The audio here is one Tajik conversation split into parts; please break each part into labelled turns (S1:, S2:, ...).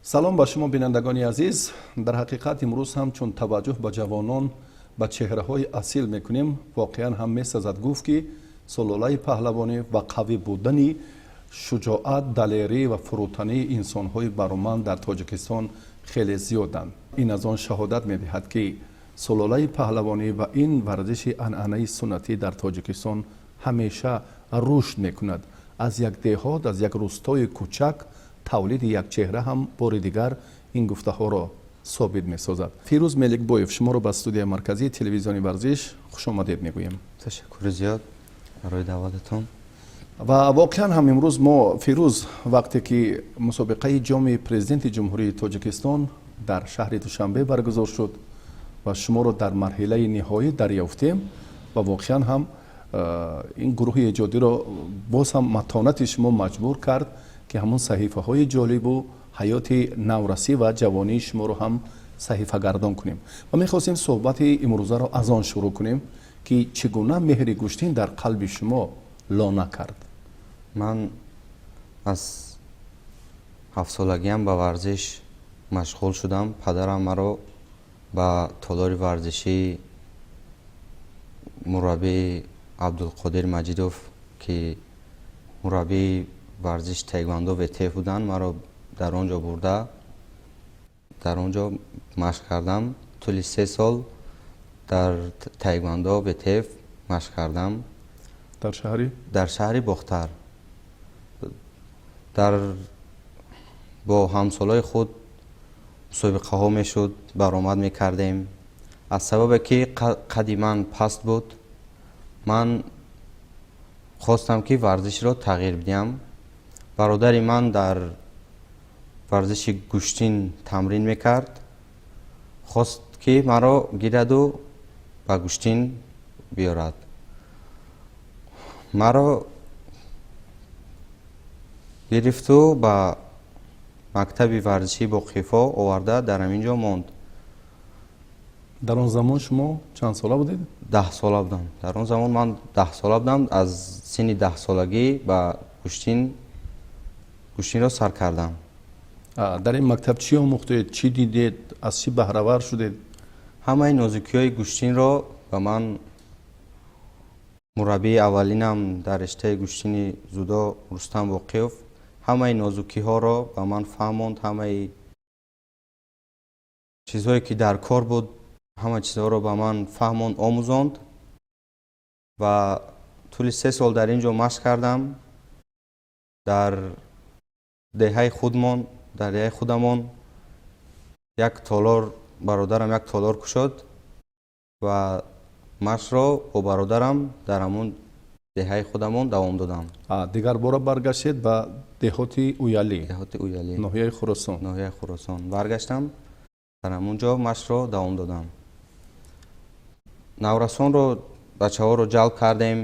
S1: Салом ба шумо, бинандагони азиз. Дар ҳақиқат, имрӯз ҳам чун таваҷҷӯҳ ба ҷавонон, ба чеҳраҳои асил мекунем, воқеан ҳам месазад гуфт, ки сулолаи паҳлавонӣ ва қавӣ будани шуҷоат, далерӣ ва фурӯтании инсонҳои бароманд дар Тоҷикистон хеле зиёданд. Ин аз он шаҳодат медиҳад, ки сулолаи паҳлавонӣ ва ин варзиши анъанаи суннатӣ дар Тоҷикистон ҳамеша рушд мекунад. Аз як деҳот, аз як рӯстои кӯчак тавлиди як чеҳра ҳам бори дигар ин гуфтаҳоро собит месозад. Фирӯз Меликбоев, шуморо ба студияи марказии телевизиони «Варзиш» хушомадед мегӯем.
S2: Ташаккури зиёд барои даъвататон.
S1: Ва воқеан ҳам имрӯз мо, Фирӯз, вақте ки мусобиқаи Ҷоми Президенти Ҷумҳурии Тоҷикистон дар шаҳри Душанбе баргузор шуд ва шуморо дар марҳилаи ниҳоӣ дарёфтем ва воқеан ҳам ин гурӯҳи эҷодиро боз ҳам матонати шумо маҷбур кард, ки ҳамон саҳифаҳои ҷолибу ҳаёти наврасӣ ва ҷавонии шуморо ҳам саҳифагардон кунем ва мехостем суҳбати имрӯзаро аз он шурӯъ кунем, ки чӣ гуна меҳри гӯштин дар қалби шумо лона кард.
S2: Ман аз 7-солагиам ба варзиш машғул шудам. Падарам маро ба толори варзишии мураббии Абдулқодир Маҷидов, ки мураббии варзиши таеквондо ВТФ буданд, маро дар он ҷо бурда, дар он ҷо машқ кардам. Тӯли 3 сол дар таеквондо ВТФ машқ кардам.
S1: Дар шаҳри?
S2: Дар шаҳри Бохтар. Дар бо ҳамсолои худ мусобиқаҳо мешуд, баромад мекардем. Аз сабабе ки қади ман паст буд, ман хостам, ки варзишро тағйир бидиҳам. Бародари ман дар варзиши гӯштин тамрин мекард, хост, ки маро гираду ба гӯштин биёрад. Маро гирифту ба мактаби варзишии Боқифо оварда, дар ҳамин ҷо монд.
S1: Дар он замон шумо чанд сола будед?
S2: 10-сола будам. Дар он замон ман 10-сола будам. Аз синни 10-солагӣ ба гӯштинро сар кардам.
S1: Дар ин мактаб чӣ омӯхтед, чӣ дидед, аз чӣ баҳравар шудед?
S2: Ҳамаи нозукиҳои гӯштинро ба ман мураббии аввалинам дар риштаи гӯштини дзюдо Рустам Боқиёв ҳамаи нозукиҳоро ба ман фаҳмонд. Ҳамаи чизҳое, ки дар кор буд, ҳама чизҳоро ба ман фаҳмонд, омӯзонд ва тӯли 3 сол дар ин ҷо машқ кардам. Дар деҳаи худмон, дар деҳаи худамон як толор, бародарам як толор кушод ва машқро бо бародарам дар ҳамон деҳаи худамон давом додам.
S1: Дигар бора баргаштед ба деҳоти Уялӣ?
S2: Деҳоти Уялӣ.
S1: Ноҳияи Хуросон.
S2: Ноҳияи Хуросон баргаштам, дар ҳамон ҷо машқро давом додам. Наврасонро, бачаҳоро ҷалб кардем,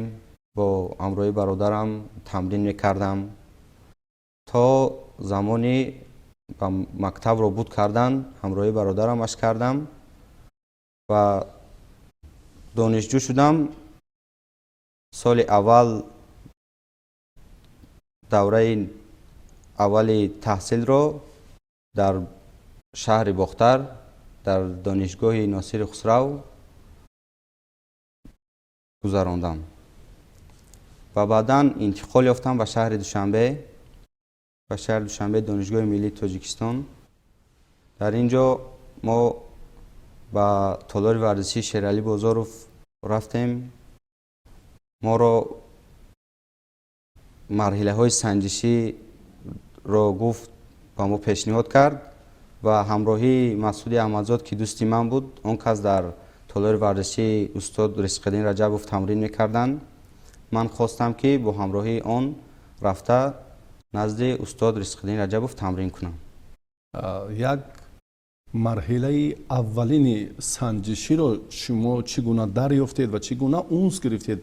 S2: бо ҳамроҳи бародарам тамрин мекардам то замони ба мактабро буд кардан. Ҳамроҳи бародарам машқ кардам ва донишҷӯ шудам. Соли аввал, давраи аввали таҳсилро дар шаҳри Бохтар, дар донишгоҳи Носири Хусрав гузарондам ва баъдан интиқол ёфтам ба шаҳри Душанбе, ба шаҳри Душанбе, Донишгоҳи миллии Тоҷикистон. Дар ин ҷо мо ба толори варзишии Шералӣ Бозоров рафтем. Моро марҳилаҳои санҷиширо гуфт, ба мо пешниҳод кард ва ҳамроҳии Масъуди Аҳмадзод, ки дӯсти ман буд, он кас дар толори варзишии устод Ризқиддин Раҷабов тамрин мекарданд. Ман хостам, ки бо ҳамроҳии он рафта, назди устод Ризқиддин Раҷабов тамрин кунам.
S1: Як марҳилаи аввалини санҷиширо шумо чӣ гуна дарёфтед ва чӣ гуна унс гирифтед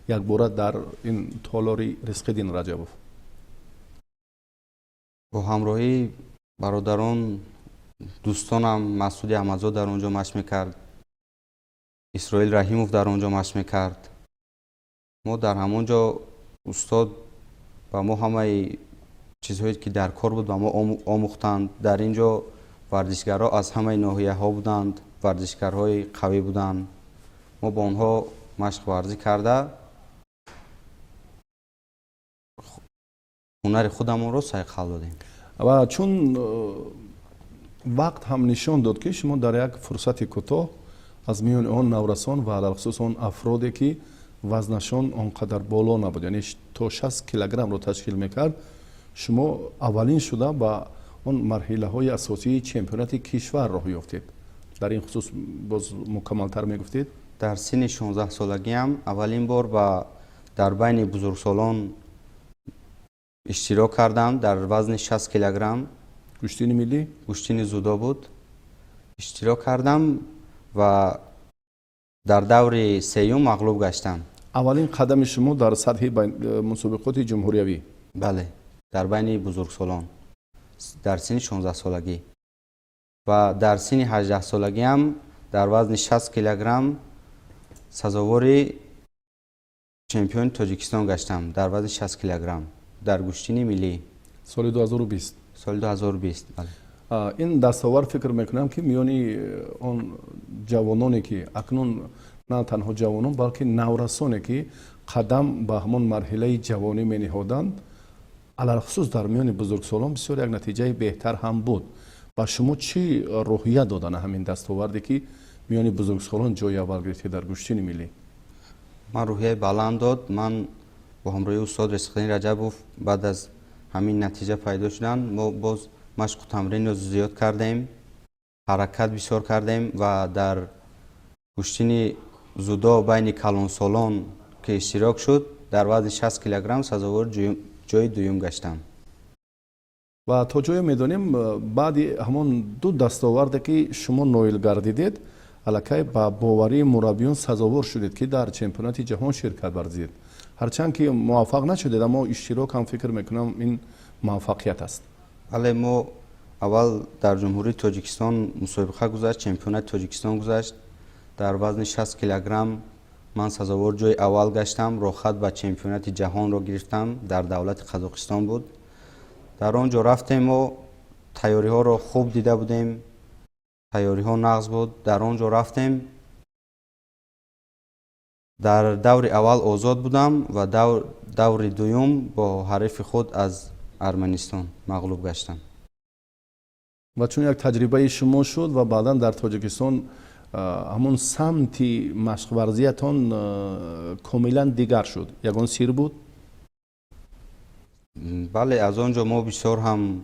S1: якбора дар ин толори Ризқиддин Раҷабов?
S2: Бо ҳамроҳии бародарон, дӯстонам, Масъуди Аҳмадзод дар он ҷо машқ мекард, Исроил Раҳимов дар он ҷо машқ мекард. Мо дар ҳамон ҷо устод ба мо ҳамаи Чизҳое ки дар кор буд, ба мо омӯхтанд. Дар ин ҷо варзишгарҳо аз ҳамаи ноҳияҳо буданд, варзишгарҳои қавӣ буданд. Мо бо онҳо машқварзӣ карда, ҳунари худамонро сайқал додем.
S1: Ва чун вақт ҳам нишон дод, ки шумо дар як фурсати кӯтоҳ аз миёни он наврасон ва алалхусус он афроде, ки вазнашон он қадар боло набуд, яъне то 60 килограммро ташкил мекард, шумо аввалин шуда ба он марҳилаҳои асосии чемпионати кишвар роҳ ёфтед. Дар ин хусус боз мукаммалтар мегуфтед?
S2: Дар синни 16-солагиам аввалин бор ба дар байни бузургсолон иштирок кардам дар вазни 60 килограмм.
S1: Гӯштини миллӣ?
S2: Гӯштини дзюдо буд. Иштирок кардам ва дар даври сеюм мағлуб гаштам.
S1: Аввалин қадами шумо дар сатҳи мусобиқоти ҷумҳуриявӣ?
S2: Бале, дар байни бузургсолон дар синни 16-солагӣ. Ва дар синни 18-солагиам дар вазни 60 килограмм сазовори чемпиони Тоҷикистон гаштам дар вазни 60 килограмм дар гӯштини миллӣ.
S1: Соли 2020?
S2: Соли 2020, бале.
S1: Ин дастовард, фикр мекунам, ки миёни он ҷавононе, ки акнун на танҳо ҷавонон, балки наврасоне, ки қадам ба ҳамон марҳилаи ҷавонӣ мениҳоданд, алалхусус дар миёни бузургсолон бисёр як натиҷаи беҳтар ҳам буд. Ба шумо чӣ рӯҳия додана ҳамин дастоварде, ки миёни бузургсолон ҷои аввал гирифтед дар гӯштини миллӣ?
S2: Ман рӯҳияи баланд дод. Ман бо ҳамроҳии устод Рисқиддин Раҷабов баъд аз ҳамин натиҷа пайдо шудан, мо боз машқу тамринро зиёд кардем, ҳаракат бисёр кардем ва дар гӯштини дзюдо байни калонсолон, ки иштирок шуд, дар вазни 60 килограмм сазовори ҷои дуюм гаштам.
S1: Ва то ҷое медонем, баъди ҳамон ду дастоварде, ки шумо ноил гардидед, аллакай ба боварии мураббиён сазовор шудед, ки дар чемпионати ҷаҳон ширкат варзидед. Ҳарчанд ки муваффақ нашудед, аммо иштирок ҳам, фикр мекунам, ин муваффақият аст.
S2: Бале, мо аввал дар Ҷумҳурии Тоҷикистон мусобиқа гузашт, чемпионати Тоҷикистон гузашт. Дар вазни 60 килограмм ман сазовор ҷои аввал гаштам, роҳхат ба чемпионати ҷаҳонро гирифтам, дар давлати Қазоқистон буд. Дар он ҷо рафтем, мо тайёриҳоро хуб дида будем, тайёриҳо нағз буд. Дар он ҷо рафтем, дар даври аввал озод будам ва даври дуюм бо ҳарифи худ аз Арманистон мағлуб гаштам.
S1: Ва чун як таҷрибаи шумо шуд ва баъдан дар Тоҷикистон ҳамон самти машқварзиятон комилан дигар шуд. Ягон сир буд?
S2: Бале, аз он ҷо мо бисёр ҳам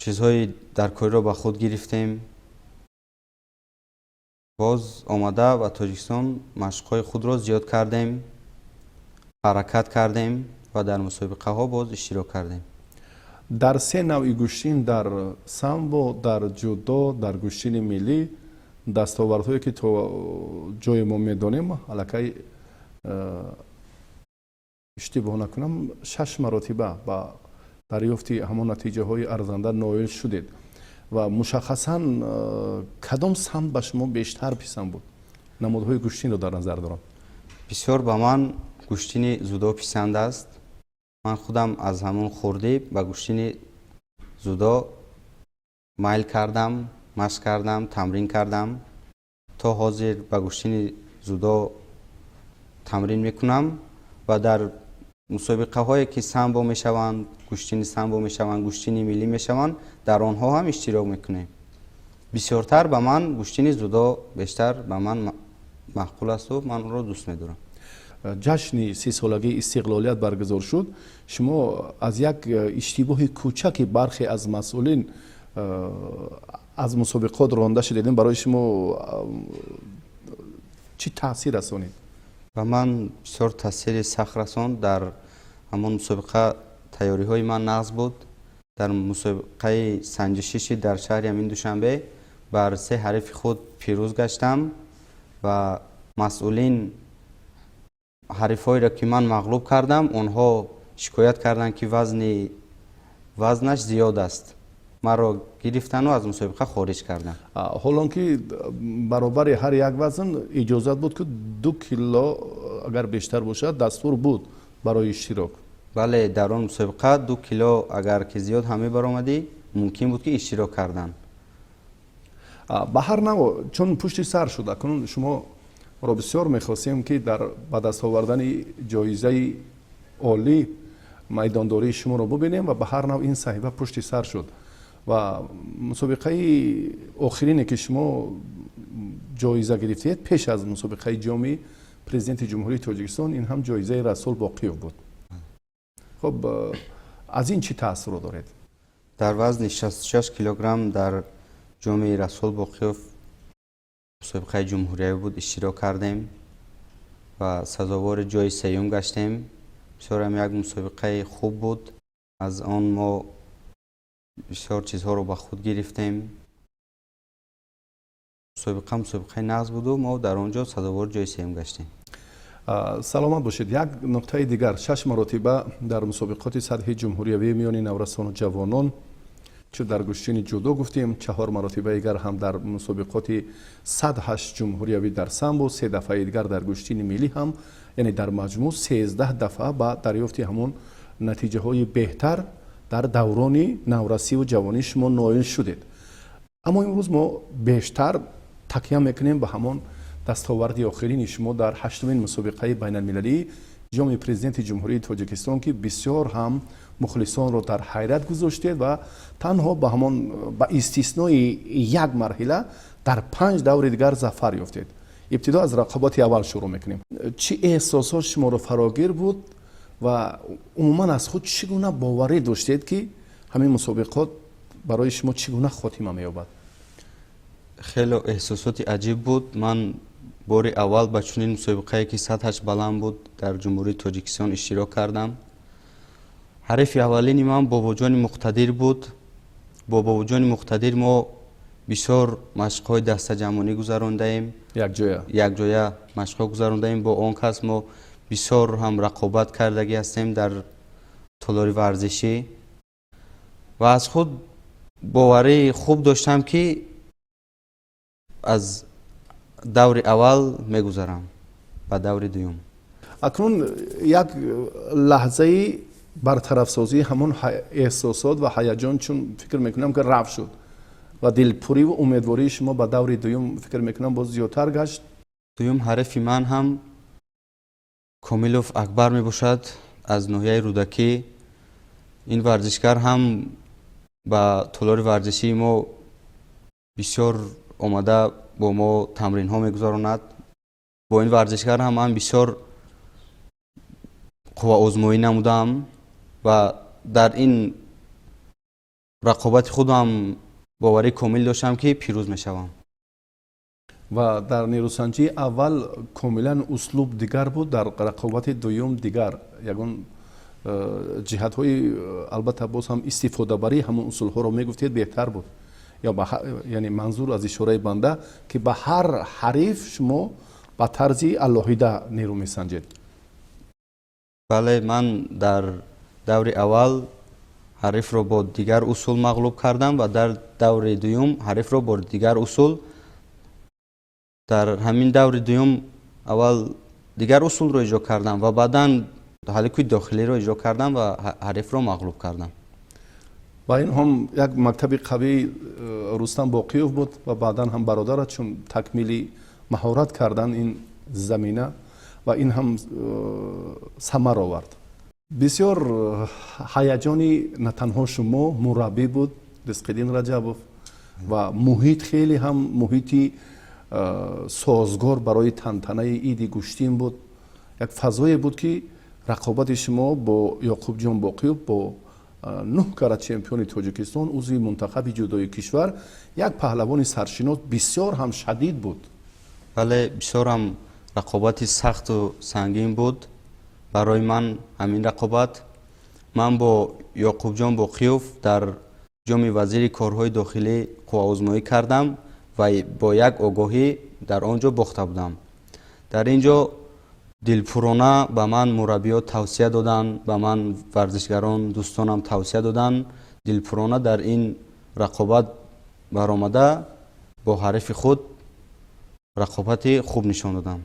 S2: чизҳои даркориро ба худ гирифтем. Боз омада ба Тоҷикистон машқҳои худро зиёд кардем, ҳаракат кардем ва дар мусобиқаҳо боз иштирок кардем.
S1: Дар се навъи гӯштин, дар самбо, дар ҷудо, дар гӯштини миллӣ, дастовардҳое, ки то ҷое мо медонем, аллакай, иштибоҳ накунам, шаш маротиба ба дарёфти ҳамон натиҷаҳои арзанда ноил шудед. Ва мушаххасан кадом самт ба шумо бештар писанд буд? Намудҳои гӯштинро дар назар дорам.
S2: Бисёр ба ман гӯштини дзюдо писанд аст. Ман худам аз ҳамон хурдӣ ба гӯштини дзюдо майл кардам, машқ кардам, тамрин кардам. То ҳозир ба гӯштини дзюдо тамрин мекунам ва дар мусобиқаҳое, ки самбо мешаванд, гӯштини самбо мешаванд, гӯштини миллӣ мешаванд, дар онҳо ҳам иштирок мекунем. Бисёртар ба ман гӯштини дзюдо бештар ба ман маъқул асту ман онро дӯст медорам.
S1: Ҷашни 30-солагии истиқлолият баргузор шуд. Шумо аз як иштибоҳи кӯчаки бархе аз масъулин аз мусобиқот ронда шудед. Ин барои шумо чӣ таъсир расонид?
S2: Ба ман бисёр таъсири сахт расонд. Дар ҳамон мусобиқа тайёриҳои ман нағз буд. Дар мусобиқаи санҷишиши дар шаҳри ҳамин Душанбе бар се ҳарифи худ пирӯз гаштам ва масъулин ҳарифҳоеро, ки ман мағлуб кардам, онҳо шикоят карданд, ки вазнаш зиёд аст. Маро гирифтану аз мусобиқа хориҷ карданд.
S1: Ҳолон ки баробари ҳар як вазн иҷозат буд, ки 2 кило агар бештар бошад, дастур буд барои иштирок.
S2: Бале, дар он мусобиқа 2 кило агар ки зиёд ҳам мебаромадӣ, мумкин буд ки иштирок кардан.
S1: Ба ҳар навъ, чун пушти сар шуд, акнун шуморо бисёр мехостем, ки дар ба даст овардани ҷоизаи олӣ майдондории шуморо бубинем. Ва ба ҳар навъ ин саҳифа пушти сар шуд ва мусобиқаи охирине, ки шумо ҷоиза гирифтед пеш аз мусобиқаи Ҷоми Президенти Ҷумҳурии Тоҷикистон, ин ҳам ҷоизаи Расул Боқиев буд. Хуб, аз ин чӣ таассурот доред?
S2: Дар вазни 66 килограмм дар Ҷоми Расул Боқиев, мусобиқаи ҷумҳуриявӣ буд, иштирок кардем ва сазовори ҷои сеюм гаштем. Бисёрам як мусобиқаи хуб буд. Аз он мо бисёр чизҳоро ба худ гирифтем. Мусобиқа мусобиқаи нағз буду мо дар он ҷо сазовори ҷои сеюм гаштем.
S1: Саломат бошед. Як нуқтаи дигар: шаш маротиба дар мусобиқоти сатҳи ҷумҳуриявӣ миёни наврасону ҷавонон, чу дар гӯштини ҷудо гуфтем, чаҳор маротибаи дигар ҳам дар мусобиқоти сатҳаш ҷумҳуриявӣ дар самбо, се дафъаи дигар дар гӯштини миллӣ ҳам, яъне дар маҷмӯъ 13 дафъа ба дарёфти ҳамон натиҷаҳои беҳтар дар даврони наврасиву ҷавонӣ шумо ноил шудед. Аммо имрӯз мо бештар такя мекунем ба ҳамон дастоварди охирини шумо дар ҳаштумин мусобиқаи байналмилалии Ҷоми Президенти Ҷумҳурии Тоҷикистон, ки бисёр ҳам мухлисонро дар ҳайрат гузоштед ва танҳо ба ҳамон, ба истиснои як марҳила, дар панҷ даври дигар зафар ёфтед. Ибтидо аз рақобати аввал шурӯъ мекунем. Чӣ эҳсосот шуморо фарогир буд ва умуман аз худ чӣ гуна боварӣ доштед, ки ҳамин мусобиқот барои шумо чӣ гуна хотима меёбад?
S2: Хеле эҳсосоти аҷиб буд. Ман бори аввал ба чунин мусобиқае, ки сатҳаш баланд буд, дар Ҷумҳурии Тоҷикистон иштирок кардам. Ҳарифи аввалини ман Бобоҷони Муқтадир буд. Бо Бобоҷони Муқтадир мо бисёр машқҳои дастаҷамъонӣ гузарондаем.
S1: Якҷоя.
S2: Якҷоя машқҳо гузарондаем. Бо он кас мо бисёр ҳам рақобат кардагӣ ҳастем дар толори варзишӣ ва аз худ боварии хуб доштам, ки аз даври аввал мегузарам ба даври дуюм.
S1: Акнун як лаҳзаи бартарафсозии ҳамон эҳсосот ва ҳаяҷон, чун фикр мекунам, ки рафт шуд ва дилпуриву умедвории шумо ба даври дуюм, фикр мекунам, боз зиёдтар гашт.
S2: Дуюм ҳарифи ман ҳам Комилов Акбар мебошад аз ноҳияи Рӯдакӣ. Ин варзишгар ҳам ба толори варзишии мо бисёр омада, бо мо тамринҳо мегузаронад. Бо ин варзишгар ҳам ман бисёр қувваозмоӣ намудам ва дар ин рақобати худам боварии комил доштам, ки пирӯз мешавам.
S1: Ва дар нерӯсанҷии аввал комилан услуб дигар буд, дар рақобати дуюм дигар. Ягон ҷиҳатҳои, албатта, боз ҳам истифодабарии ҳамон усулҳоро мегуфтед, беҳтар буд. Ё яъне манзур аз ишораи банда, ки ба ҳар ҳариф шумо ба тарзи алоҳида нерӯ месанҷед.
S2: Бале, ман дар даври аввал ҳарифро бо дигар усул мағлуб кардам ва дар даври дуюм ҳарифро бо дигар усул. Дар ҳамин даври дуюм аввал дигар усулро иҷро кардам ва баъдан ҳаликуи дохилиро иҷро кардам ва ҳарифро мағлуб кардам.
S1: Ва ин ҳам як мактаби қавии Рустам Боқиёв буд ва баъдан ҳам бародарат, чун такмили маҳорат кардан ин замина ва ин ҳам самар овард. Бисёр ҳаяҷони на танҳо шумо, мураббӣ буд Ризқиддин Раҷабов ва муҳит хеле ҳам муҳити созгор барои тантанаи иди гӯштин буд. Як фазое буд, ки рақобати шумо бо Ёқубҷон Боқиёв, бо нӯҳ карат чемпиони Тоҷикистон, узви мунтахаби ҷудои кишвар, як паҳлавони саршинос, бисёр ҳам шадид буд.
S2: Бале, бисёр ҳам рақобати сахту сангин буд барои ман ҳамин рақобат. Ман бо Ёқубҷон Боқиёв дар Ҷоми вазири корҳои дохилӣ қувваозмоӣ кардам ва бо як огоҳӣ дар он ҷо бохта будам. Дар ин ҷо дилпурона ба ман мураббиёт тавсия доданд, ба ман варзишгарон, дӯстонам тавсия доданд. Дилпурона дар ин рақобат баромада, бо ҳарифи худ рақобати хуб нишон додам,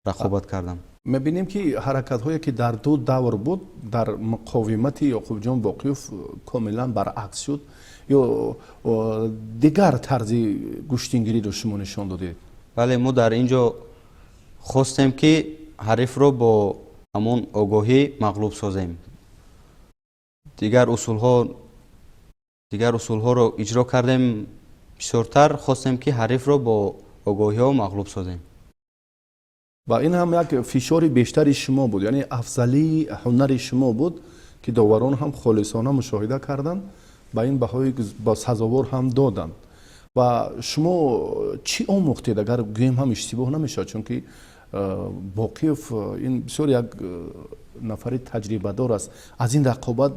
S2: рақобат кардам.
S1: Мебинем, ки ҳаракатҳое, ки дар ду давр буд, дар муқовимати Ёқубҷон Боқиёв комилан баръакс шуд ё дигар тарзи гӯштингириро шумо нишон додед?
S2: Бале, мо дар ин ҷо хостем, ки ҳарифро бо ҳамон огоҳӣ мағлуб созем. Дигар усулҳоро иҷро кардем, бисёртар хостем, ки ҳарифро бо огоҳиҳо мағлуб созем.
S1: Ва ин ҳам як фишори бештари шумо буд, яъне афзалии ҳунари шумо буд, ки доварон ҳам холисона мушоҳида карданд, ба ин баҳои ба сазовор ҳам доданд. Ва шумо чӣ омӯхтед, агар гӯем ҳам иштибоҳ намешавад, чунки Боқиев ин бисёр як нафари таҷрибадор аст. Аз ин рақобат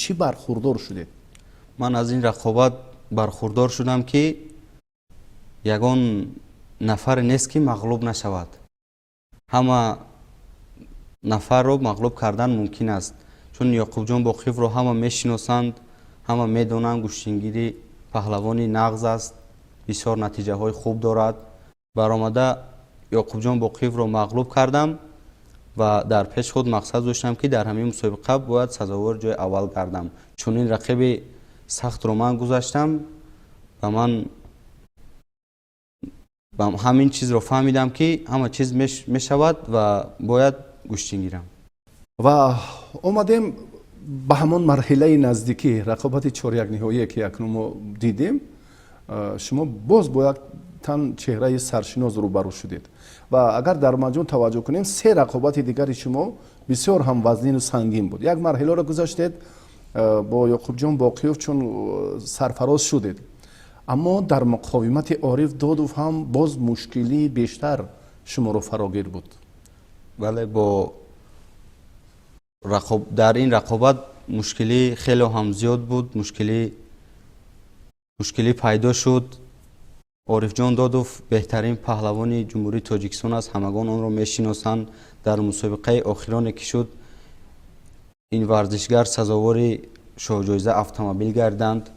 S1: чӣ бархурдор шудед?
S2: Ман аз ин рақобат бархурдор шудам, ки ягон нафаре нест, ки мағлуб нашавад. Ҳама нафарро мағлуб кардан мумкин аст, чун Ёқубҷон Боқиевро ҳама мешиносанд, ҳама медонанд, гӯштингири паҳлавони нағз аст, бисёр натиҷаҳои хуб дорад. Баромада Ёқубҷон Боқиевро мағлуб кардам ва дар пеш худ мақсад доштам, ки дар ҳамин мусобиқа бояд сазовори ҷои аввал гардам. Чунин рақиби сахтро ман гузаштам ва ман ҳамин чизро фаҳмидам, ки ҳама чиз мешавад ва бояд гӯштин гирам.
S1: Ва омадем ба ҳамон марҳилаи наздикӣ, рақобати чорякниҳоие, ки акнун мо дидем. Шумо боз бо як тан чеҳраи саршинос рӯбарӯ шудед ва агар дар маҷмӯъ таваҷҷӯҳ кунем, се рақобати дигари шумо бисёр ҳам вазнину сангин буд. Як марҳиларо гузаштед, бо Ёқубҷон Боқиёв чун сарфароз шудед, аммо дар муқовимати Ориф Додов ҳам боз мушкилии бештар шуморо фарогир буд.
S2: Бале, бо дар ин рақобат мушкилӣ хеле ҳам зиёд буд, мушкилӣ пайдо шуд. Орифҷон Додов беҳтарин паҳлавони Ҷумҳурии Тоҷикистон аст, ҳамагон онро мешиносанд. Дар мусобиқаи охироне, ки шуд, ин варзишгар сазовори шоҳҷоиза автомобил гарданд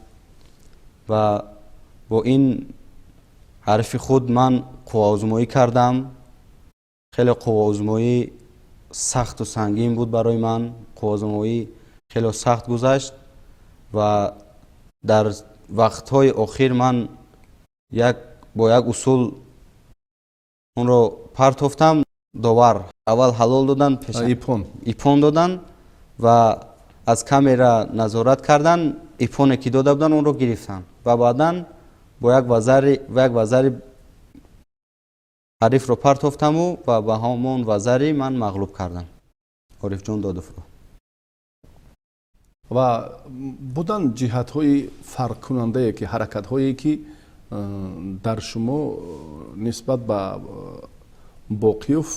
S2: ва бо ин ҳарифи худ ман қувваозмоӣ кардам. Хеле қувваозмоӣ сахту сангин буд барои ман, қувваозмоӣ хеле сахт гузашт ва дар вақтҳои охир ман як бо як усул онро партофтам. Довар аввал ҳалол доданд.
S1: Иппон.
S2: Иппон доданд ва аз камера назорат карданд. Иппоне, ки дода буданд, онро гирифтанд ва баъдан бо як вазари ҳарифро партофтаму ва ба ҳамон вазари ман мағлуб кардам Орифҷон Додовро.
S1: Ва буданд ҷиҳатҳои фарқкунандае, ки ҳаракатҳое, ки дар шумо нисбат ба Боқиёв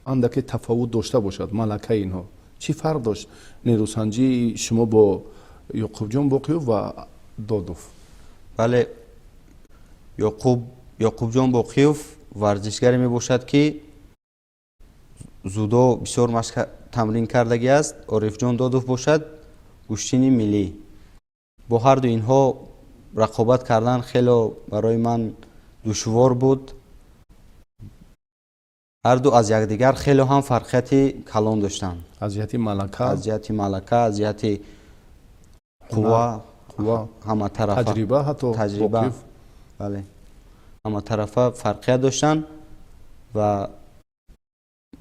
S1: андаке тафовут дошта бошад? Малакаи инҳо чӣ фарқ дошт, нерӯсанҷии шумо бо Ёқубҷон Боқиёв ва Додов?
S2: Бале, Ёқубҷон Боқиёв варзишгаре мебошад, ки зудо бисёр машқ тамрин кардагӣ аст. Орифҷон Додов бошад, гӯштини миллӣ. Бо ҳарду инҳо рақобат кардан хело барои ман душвор буд. Ҳарду аз якдигар хело ҳам фарқияти калон доштанд.
S1: Аз ҷиҳати малака?
S2: Аз ҷиҳати малака, аз ҷиҳати қувва.
S1: Қувва.
S2: Ҳаматарафа.
S1: Таҷриба ҳатто.
S2: Таҷриба.
S1: Боқиев.
S2: Бале, ҳаматарафа фарқият доштанд ва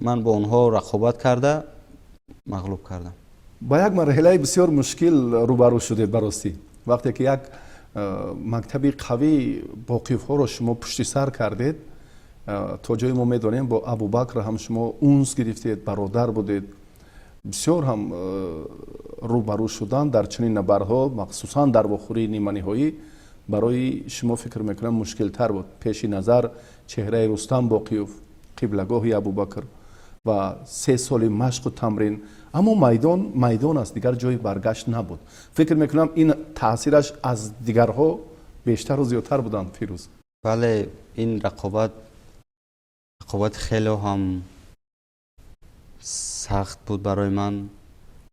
S2: ман бо онҳо рақобат карда, мағлуб кардам.
S1: Ба як марҳилаи бисёр мушкил рӯбарӯ шудед. Баростӣ, вақте ки як мактаби қавӣ Боқиевҳоро шумо пушти сар кардед, то ҷое мо медонем, бо Абубакр ҳам шумо унс гирифтед, бародар будед. Бисёр ҳам рӯбарӯ шудан дар чунин набардҳо, махсусан дар вохӯрии ниманиҳоӣ, барои шумо, фикр мекунам, мушкилтар буд. Пеши назар чеҳраи Рустам Боқиев, қиблагоҳи Абубакр, ва 3 соли машқу тамрин. Аммо майдон майдон аст, дигар ҷои баргашт набуд. Фикр мекунам, ин таъсираш аз дигарҳо бештару зиёдтар буданд, Фирӯз.
S2: Бале, ин рақобат рақобати хеле ҳам сахт буд барои ман.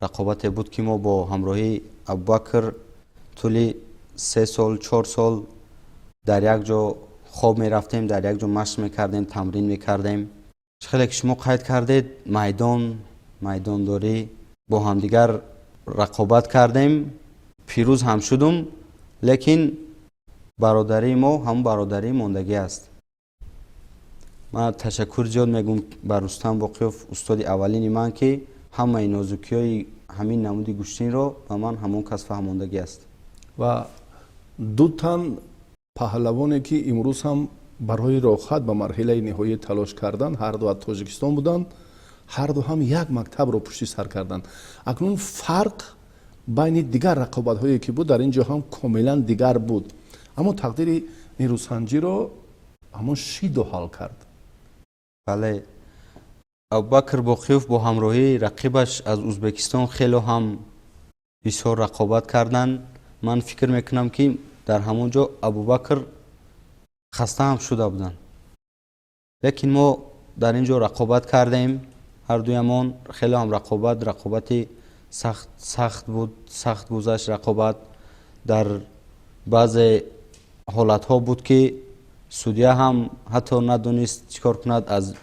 S2: Рақобате буд, ки мо бо ҳамроҳии Абубакр тӯли 3 сол, 4 сол дар як ҷо хоб мерафтем, дар як ҷо машқ мекардем, тамрин мекардем. Хеле ки шумо қайд кардед, майдон, майдондорӣ, бо ҳамдигар рақобат кардем, пирӯз ҳам шудум, лекин бародарии мо ҳамун бародарии мондагӣ аст. Ман ташаккур зиёд мегӯм ба Рустам Боқиёв, устоди аввалини ман, ки ҳамаи нозукиҳои ҳамин намуди гӯштинро ба ман ҳамон кас фаҳмондагӣ аст.
S1: Ва ду тан паҳлавоне, ки имрӯз ҳам барои роҳат ба марҳилаи ниҳоӣ талош карданд, ҳарду аз Тоҷикистон буданд, ҳарду ҳам як мактабро пушти сар карданд. Акнун фарқ байни дигар рақобатҳое ки буд, дар ин ҷо ҳам комилан дигар буд, аммо тақдири нерӯсанҷиро ҳамон шидо ҳал кард.
S2: Бале, Абубакр Боқиёв бо ҳамроҳии рақибаш аз Ӯзбекистон хело ҳам бисёр рақобат карданд. Ман фикр мекунам, ки дар ҳамон ҷо Абубакр хаста ҳам шуда буданд, лекин мо дар ин ҷо рақобат кардем ҳардуямон. Хеле ҳам рақобат, рақобати сахт, сахт буд, сахт гузашт рақобат. Дар баъзе ҳолатҳо буд, ки судья ҳам ҳатто надонист чӣ кор кунад, аз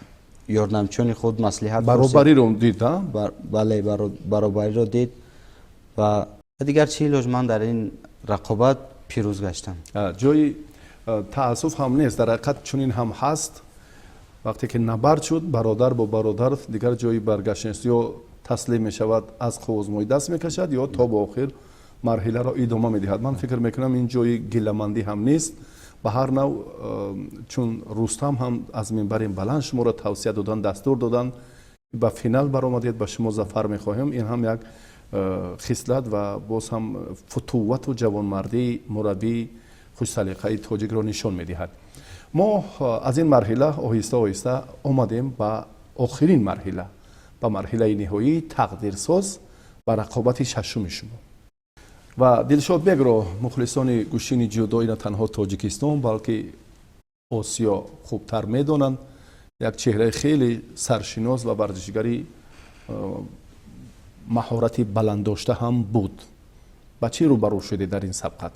S2: ёрдамчиёни худ маслиҳат.
S1: Баробариро дид.
S2: Бале, баробариро дид ва дигар чӣ илоҷ, ман дар ин рақобат пирӯз гаштам.
S1: Ҷои таассуф ҳам нест, дар ҳақиқат чунин ҳам ҳаст. Вақте ки набард шуд бародар бо бародар, дигар ҷои баргашт нест: ё таслим мешавад, аз қувваозмоӣ даст мекашад, ё то ба охир марҳиларо идома медиҳад. Ман фикр мекунам, ин ҷои гиламандӣ ҳам нест. Ба ҳар нав, чун Рустам ҳам аз минбари баланд шуморо тавсия доданд, дастур доданд, ба финал баромадед, ба шумо зафар мехоҳем. Ин ҳам як хислат ва боз ҳам футуввату ҷавонмардии мураббии хушсалиқаи тоҷикро нишон медиҳад. Мо аз ин марҳила оҳиста оҳиста омадем ба охирин марҳила, ба марҳилаи ниҳоии тақдирсоз, ба рақобати шашуми шумо. Ва Дилшодбекро мухлисони гӯштини ҷудои на танҳо Тоҷикистон, балки Осиё хубтар медонанд. Як чеҳраи хеле саршинос ва варзишгари маҳорати баланддошта ҳам буд. Ба чӣ рӯбарӯ шудед дар ин сабқат?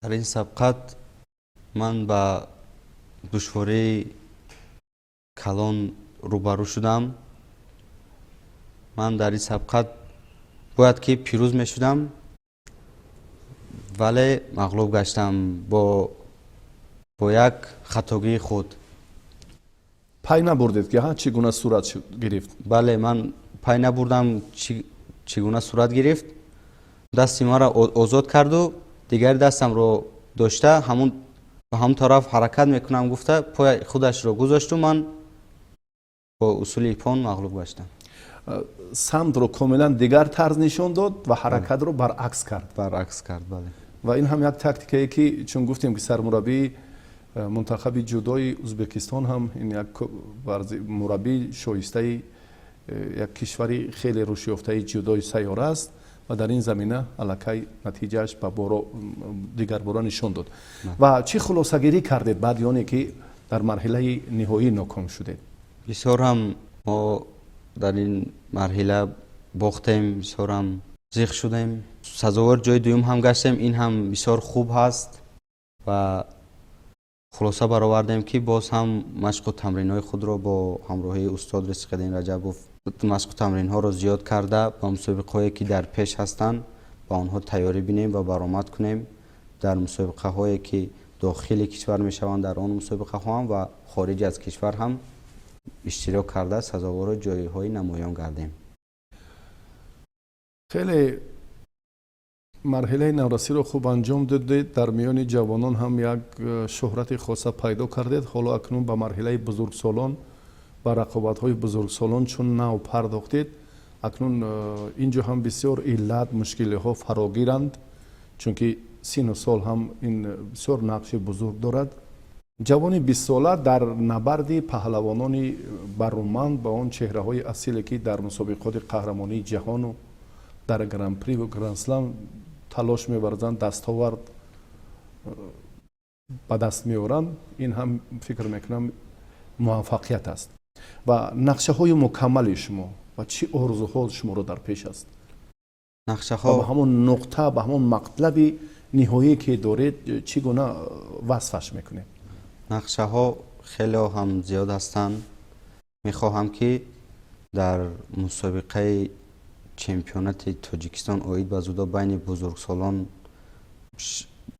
S2: Дар ин сабқат ман ба душвории калон рӯбарӯ шудам. Ман дар ин сабқат бояд ки пирӯз мешудам, вале мағлуб гаштам бо як хатогии худ.
S1: Пай набурдед, ки чӣ гуна сурат гирифт?
S2: Бале, ман пай набурдам, чӣ гуна сурат гирифт. Дасти маро озод карду дигари дастамро дошта, ҳамун ба ҳамон тараф ҳаракат мекунам гуфта, пои худашро гузошту ман бо усули иппон мағлуб гаштам.
S1: Самтро комилан дигар тарз нишон дод ва ҳаракатро баръакс кард.
S2: Баръакс кард, бале.
S1: Ва ин ҳам як тактикае, ки чун гуфтем, ки сармураббии мунтахаби ҷудои Ӯзбекистон ҳам ин як мураббии шоистаи як кишвари хеле рушдёфтаи ҷудои сайёра аст ва дар ин замина аллакай натиҷааш ба боро дигарбора нишон дод. Ва чӣ хулосагирӣ кардед баъди оне ки дар марҳилаи ниҳоӣ ноком шудед?
S2: Бисёр ҳам мо дар ин марҳила бохтем, бисёр ҳам зиқ шудем. Сазовор ҷои дуюм ҳам гаштем, ин ҳам бисёр хуб ҳаст ва хулоса баровардем, ки боз ҳам машқу тамринҳои худро бо ҳамроҳии устод Ризқиддин Раҷабов машқу тамринҳоро зиёд карда, ба мусобиқаҳое, ки дар пеш ҳастанд, ба онҳо тайёрӣ бинем ва баромад кунем. Дар мусобиқаҳое, ки дохили кишвар мешаванд, дар он мусобиқаҳо ҳам ва хориҷ аз кишвар ҳам иштирок карда, сазовори ҷойҳои намоён гардем.
S1: Хеле марҳилаи наврасиро хуб анҷом додед, дар миёни ҷавонон ҳам як шӯҳрати хоса пайдо кардед. Ҳоло акнун ба марҳилаи бузургсолон, ба рақобатҳои бузургсолон чун нав пардохтед, акнун ин ҷо ҳам бисёр иллат, мушкилиҳо фарогиранд, чунки сину сол ҳам ин бисёр нақши бузург дорад. Ҷавони 20-сола дар набарди паҳлавонони баруманд, ба он чеҳраҳои асиле, ки дар мусобиқоти қаҳрамонии ҷаҳону дар гран-приву гранд-слам талош меварзанд, дастовард ба даст меоранд, ин ҳам фикр мекунам, муваффақият аст. Ва нақшаҳои мукаммали шумо ва чӣ орзуҳо шуморо дар пеш аст?
S2: Нақшаҳо
S1: ба ҳамон нуқта, ба ҳамон мақтлаби ниҳоие, ки доред, чӣ гуна васфаш мекунед?
S2: Нақшаҳо хеле ҳам зиёд ҳастанд. Мехоҳам, ки дар мусобиқаи чемпионати Тоҷикистон оид ба дзюдо байни бузургсолон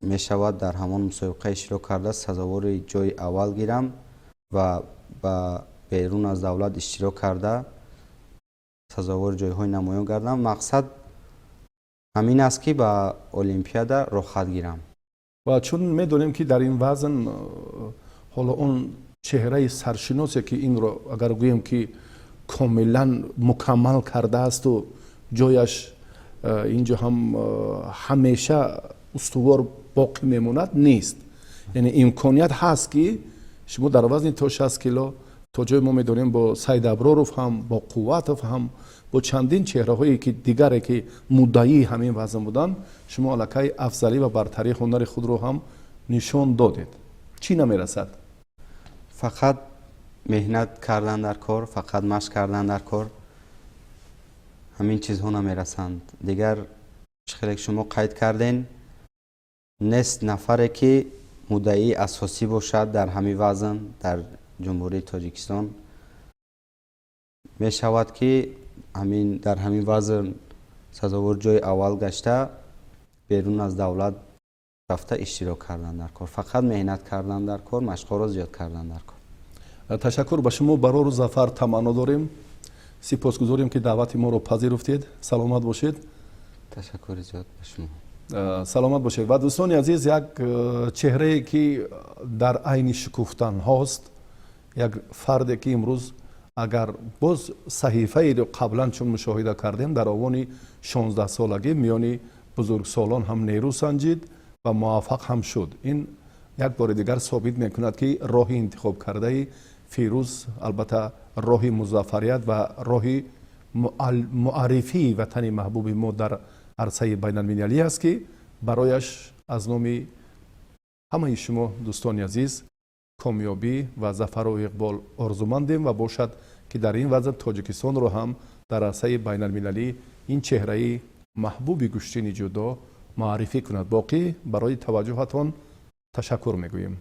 S2: мешавад, дар ҳамон мусобиқа иштирок карда, сазовори ҷои аввал гирам ва ба берун аз давлат иштирок карда, сазовори ҷойҳои намоён гардам. Мақсад ҳамин аст, ки ба Олимпиада роҳхат гирам.
S1: Ва чун медонем, ки дар ин вазн ҳоло он чеҳраи саршиносе, ки инро агар гӯем, ки комилан мукаммал кардаасту ҷояш инҷо ҳам ҳамеша устувор боқӣ мемонад, нест. Яъне имконият ҳаст, ки шумо дар вазни то 60 кило, то ҷое мо медонем, бо Саид Аброров ҳам, бо Қувватов ҳам, бо чандин чеҳраҳое ки дигаре, ки муддаии ҳамин вазн буданд, шумо аллакай афзалӣ ва бартарии ҳунари худро ҳам нишон додед. Чӣ намерасад?
S2: Фақат меҳнат кардан дар кор, фақат машқ кардан дар кор. Ҳамин чизҳо намерасанд. Дигар чӣ хеле шумо қайд карден, нест нафаре, ки муддаии асосӣ бошад дар ҳамин вазн дар Ҷумҳурии Тоҷикистон. Мешавад, ки ҳамин дар ҳамин вазн сазовор ҷои аввал гашта, берун аз давлат рафта иштирок кардан дар кор. Фақат меҳнат кардан дар кор, машқҳоро зиёд кардан дар кор.
S1: Ташаккур ба шумо, барору зафар таманно дорем. Сипосгузорем, ки даъвати моро пазируфтед. Саломат бошед.
S2: Ташаккури зиёд ба шумо.
S1: Саломат бошед. Ва дӯстони азиз, як чеҳрае, ки дар айни шукуфтанҳост, як фарде, ки имрӯз агар боз саҳифаеро қаблан чун мушоҳида кардем, дар овони 16-солагӣ миёни бузургсолон ҳам нерӯ санҷид ва муваффақ ҳам шуд. Ин як бори дигар собит мекунад, ки роҳи интихобкардаи Фирӯз албатта роҳи музаффарият ва роҳи муаррифии ватани маҳбуби мо дар арсаи байналмилалӣ аст, ки барояш аз номи ҳамаи шумо, дӯстони азиз, комёбӣ ва зафару иқбол орзумандем. Ва бошад, ки дар ин вазн Тоҷикистонро ҳам дар арсаи байналмилалӣ ин чеҳраи маҳбуби гӯштини ҷудо муаррифӣ кунад. Боқӣ барои таваҷҷӯҳатон ташаккур мегӯем.